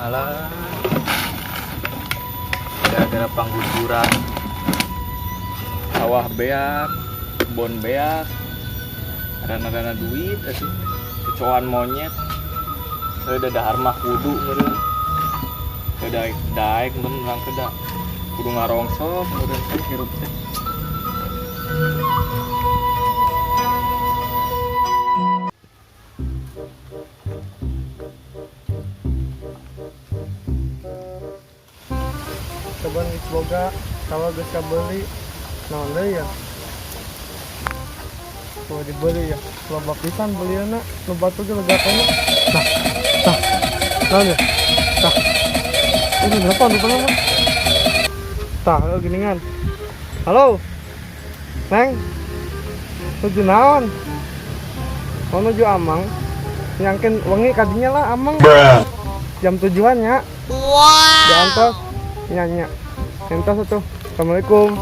Alah. Gara-gara pangguguran. Sawah beak, kebon beak. Rana-rana duit atuh. Kecoan monyet. Heuh dahar mah kudu meureun. Heuh daek meureun urang teh da. Kudu ngarongsok meureun teh hirup teh. Kebon geus boga, sawah geus kabeli. Naon deui ya? Tuh dibeli ya. Loba pisan belieuna, nu batu ge lega kana. Tah. Tah. Naon ya? Tah. Ini berapa rupanya mah? Tah, heuh geningan. Halo. Neng. Nuju naon? Mau nuju Amang. Nyangkeun wengi kadinya lah Amang. Jam tujuan nya. Wow. Diantos. Nya nya. Entos atuh. Assalamualaikum.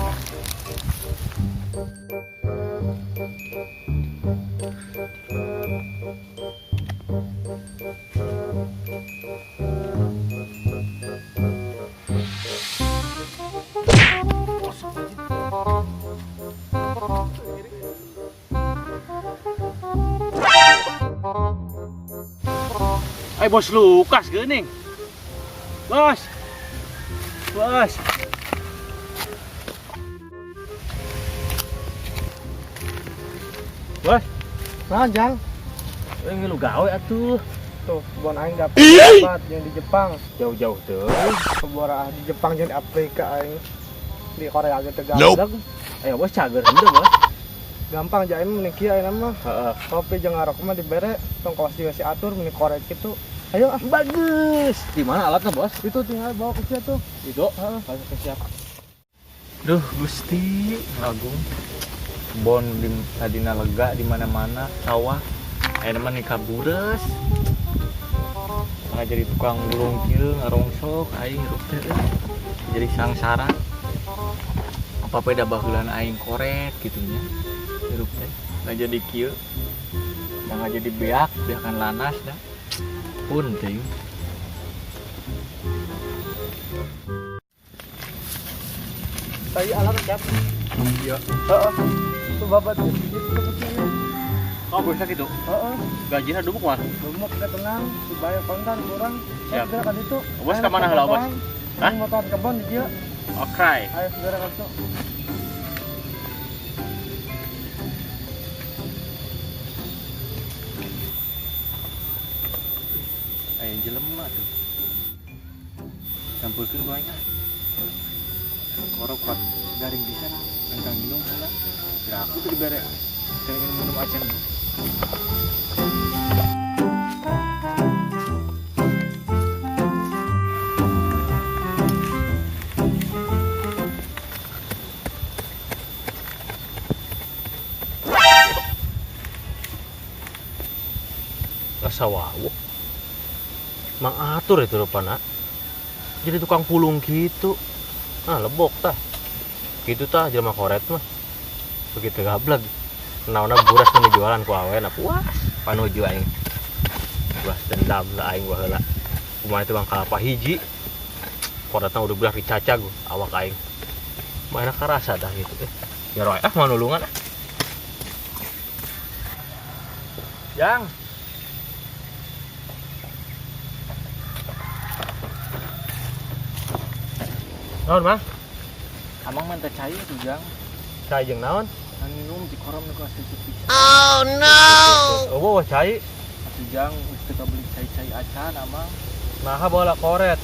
Eh bos Lukas geuning. Bos. Bos. Bos, Nah, Jang. ngilu gawe atuh. Tuh, kebon aing dapet dapat yang di Jepang. Jauh-jauh tuh. Kebon di Jepang jeung di Afrika aing. Di Korea ge teu gablek. Ayo bos cager henteu bos. Gampang jaim mending kieu ayeuna mah. Heeh. Kopi jeung ngarokok mah dibere, tong kawas juga si atur mending korek kitu. Ayo ah. Bagus. Di mana alatnya bos? Itu tinggal bawa ke situ tuh. Itu. Heeh. Oke, siap. Duh, Gusti Agung. Kebon di tadina lega di mana-mana, sawah. Ayeuna mah nikah bures. Malah jadi tukang gulung kieu ngarongsok aing hirup teh euy. Jadi sangsara. Apa beda baheulana aing koret kitu nya. Hirup teh nggak jadi kieu. Nggak jadi beak, beakan lanas dah. Punting. Tadi alat siap. Iya. Heeh. Tuh bapak tuh gitu sebetulnya. Oh, bisa gitu. Heeh. Gajinya dumuk mah. Dumuk kita tenang, dibayar kontan kurang. Siap. Segera kan itu. Bos ke mana heula, Bos? Hah? Motor kebon di dieu. Oke. Ayo segera kan itu. Aya jelema tuh. Campurkeun ku aing ah. Korok kuat garing pisan engkang minum heula. Kira aku tuh dibere. Pengen minum acan. Rasa wawuk. Mang atur itu rupana. Jadi tukang pulung gitu. Ah, lebok tah. Gitu tah jelema koret mah. Begitu gablek. Naonna buras mun dijualan ku awena puas. Panuju aing. Buas dendam lah aing baheula. Kumaha itu bang kalapa hiji. Koretna udah belah dicacag awak aing. Mana karasa tah gitu eh. Ya roy ah manulungan ah. Jang. Naon mah? Amang mah teh cai tuh, Jang. Cai jeung naon? Minum di korom nu kelas tujuh pisan. Oh no. Oh, wah cai. Atuh Jang, geus teu kabeli cai-cai acan amang. Naha bawa koret.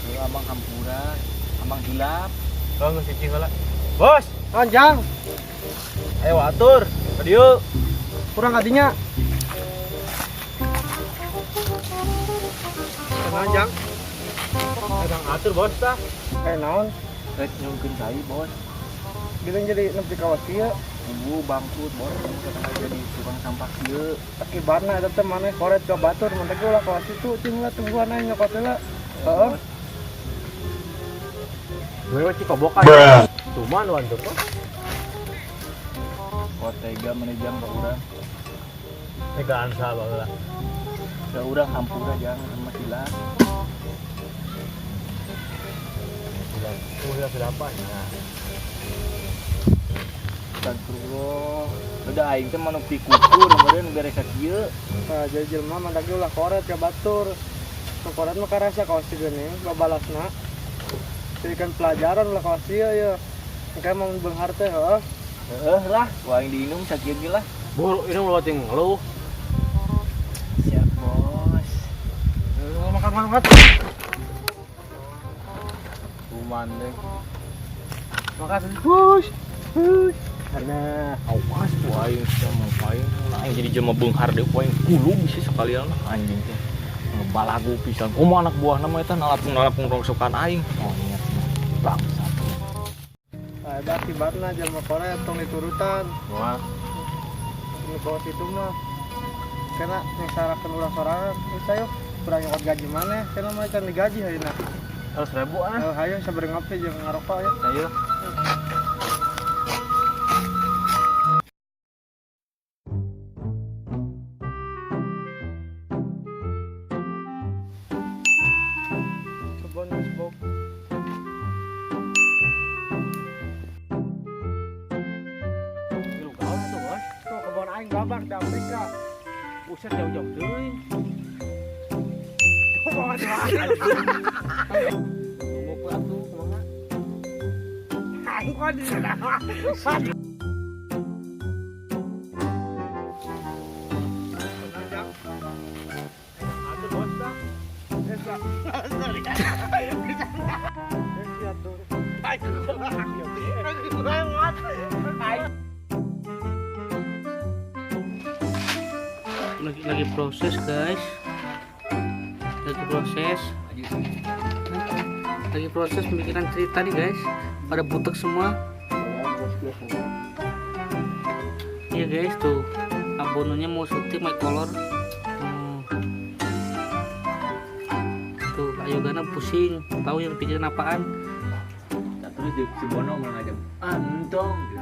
Heuh amang hampura, amang hilap. Oh, geus cicing heula. Bos, Naon, Jang? Ayo atur. Ka dieu. Kurang kadinya. Tenang, Jang. Sedang atur, Bos tah. Naon? Rek nyungkeun cai, Bos. Bilang jadi nepi kawas kieu. Ibu bangkrut, Bos. Katanya jadi tukang sampah kieu. Akibatna eta teh maneh koret ka batur, mun teh ulah kawas itu cing lah tungguan aing nyokot heula. Heeh. Wewe cikobokan. Cuman wan tuh, Bos. Kok tega maneh Jang ka urang. Tegaan saha baheula. Da urang hampura Jang sama hilap. 108. Nah. Astagfirullah. Udah aing teh manuk pikukur meureun beres sakieu. Nah, jadi jelema mandak ge ulah koret ka batur. Nu koret mah karasa kawas ieu geuning babalasna. Jadikan pelajaran lah kawas ieu ya. Engke mun beunghar teh heuh. Heuh lah, ku aing diinum sakieu ge lah. Boro ini mau ting ngeluh. Siap, Bos. Makan makan. Kuman deh. Makasih. Hush. Hush. Karena awas ku aing sama aing aing jadi jelema beunghar deui ku aing kulub sih sekalian lah anjing teh. Ngebalagu pisan. Komo anak buahna mah eta nalapung-nalapung rongsokan aing. Monyet bangsat. Nah, eta akibatna jelema koret tong diturutan. Wah, Nu kawas itu mah karena nyengsarakeun urang sorangan. Geus ayo kurang nyokot gaji maneh, karena mah can digaji ayeuna. 100.000 ah. Hayo sabar ngopi jeung ngarokok ya. Ayo. Kebon geus bog. Lu gaul tuh, Bos. Tuh kebon aing babak di Afrika. Buset jauh-jauh teuing. Tuh bawa di Ngomong atuh kumaha? Aing kok di Atuh, Bos dah. Lagi proses guys, lagi proses, lagi proses pemikiran cerita nih guys, pada butek semua. Iya guys tuh, abononya mau syuting my color. Tuh Ayo Gana pusing, tahu yang pikirin apaan. Nah, terus si Bono mau ngajak antong gitu.